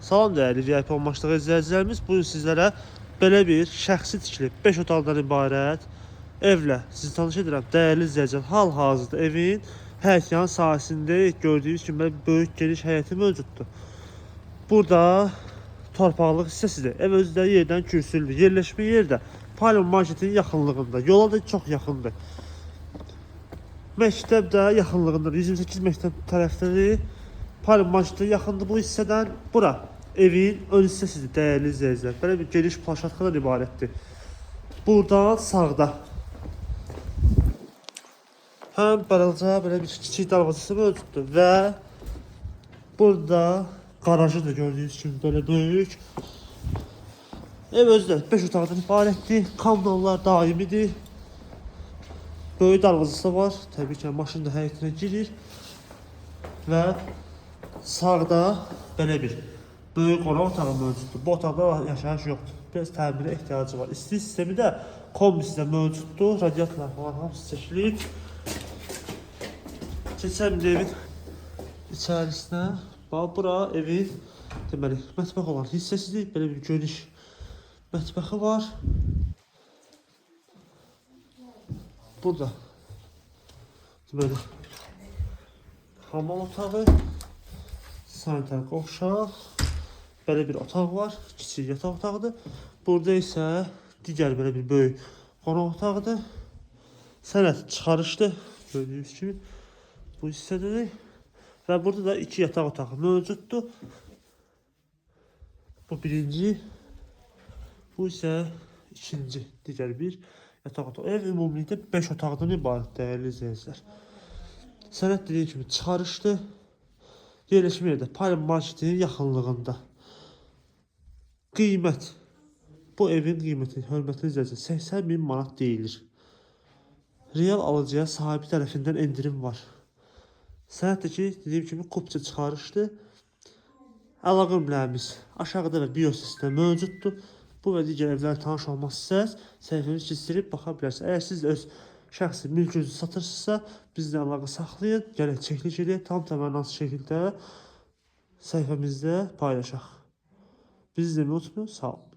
Salam dəyərli VIP olmaşlığı izləyicilərimiz. Bugün sizlərə belə bir şəxsi tikili 5 otaqdan ibarət evlə sizi tanış edirəm. Dəyərli izləyicilər, hal-hazırda evin həyətyan sahəsində gördüyünüz kimi belə böyük geniş həyəti mövcuddur. Burada torpaqlıq hissəsidir. Ev özü də yerdən kürsülüdür. Yerləşmə yeri də Palm marketin yaxınlığında, yola da çox yaxındır. Məktəb də yaxınlığındadır. 128 məktəb tərəfdədir. Palm marketə yaxındır bu hissədən. Bura evin ön hissəsidir dəyərli izləyicilər. Belə bir geniş plaşatkadan ibarətdir. Buradan sağda həm balaca belə bir kiçik darvazası mövcuddur və burada qarajı da gördüyünüz kimi belə böyük. Ev özü də 5 otaqdan ibarətdir. Kommunallar daimidir. Böyük darvazası var. Təbii ki, maşın da həyətinə girir. Və sağda belə bir böyük qonaq otağı mövcuddur. Bu otaqda yaşayış yoxdur. Biraz təmirə ehtiyacı var. İsti sistemi də kombi sistemi mövcuddur. Radiatorlar falan hamısı çəkilib. Keçək indi evin içərisinə. Bax, bura evin deməli mətbəx olan hissəsidir. Belə bir geniş mətbəxi var. Burada deməli hamam otağı, sanitar qovşaq, belə bir otaq var, kiçik yataq otağıdır. Burada isə digər belə bir böyük qonaq otağıdır. Sənəd çıxarışdır, gördüyünüz kimi bu hissədədir. Və burada da iki yataq otağı mövcuddur. Bu birinci, bu isə ikinci, digər bir yataq otağı. Ev ümumilikdə 5 otaqdan ibarət dəyərli izləyicilər. Sənəd dediyim kimi çıxarışdır. Yerləşmə yeri də Palm marketinin yaxınlığında. Qiymət. Bu evin qiyməti, hörmətli izləyicilər, 80 min manat deyilir. Real alıcıya sahibi tərəfindən endirim var. Sənəd də ki, dediyim kimi kupça çıxarışdır. Əlaqə nömrəmiz aşağıda və bio hissəsində mövcuddur. Bu və digər evlərlə tanış olmaq istəsəniz, səhifəmizi keçirib baxa bilərsiniz. Əgər siz öz şəxsi mülkünüzü satırsınızsa, bizlə əlaqə saxlayın, gələk çəkiliş edək, tam təmənnasız şəkildə səhifəmizdə paylaşaq. Bizi izləməyi unutmayın. Sağ olun.